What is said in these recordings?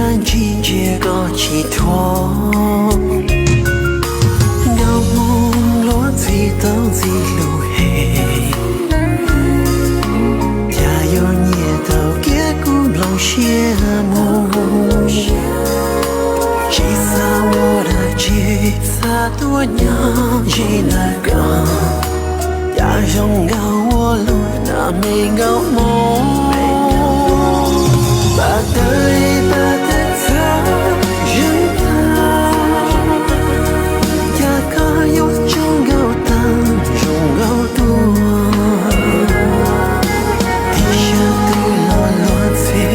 Ntsib ntsia koj tsis thuam, nkauj Hmoob luag ntxhi tau ntxhi hlub heev, cas yuav nyiam tau kiag kuv nplooj siab mus. Tsis xav ua dab tsi, xav tuaj nyob ze ntawm koj, cas zoo nkauj ua luaj na me nkauj Hmoob. Pab tawg pab tawg txhawj zeeg tag, cas koj yuav tsaug nkauj tag zoo nkauj tuaj. Tiam sis twb los luag ntxhi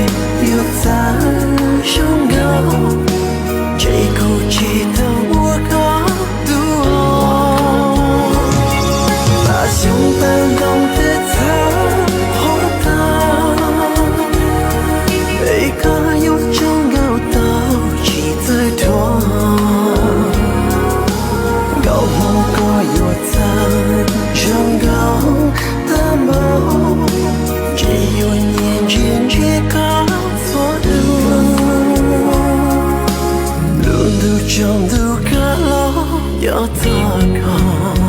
yuav txawj zoo nkauj, ntshe kuv tsis tau ua koj tus. Pab xyoob pab ntoo twb txhawj qhuav tag, es koj yuav tsaug nkauj tau tsis txawj dhuav. Nkauj Hmoob koj yuav txawj zoo nkauj tag npaum, ntshe yuav nyiam ntsia ntsia koj txhua hnub. Lub ntuj tsaus ntuj kab los cov txog koj,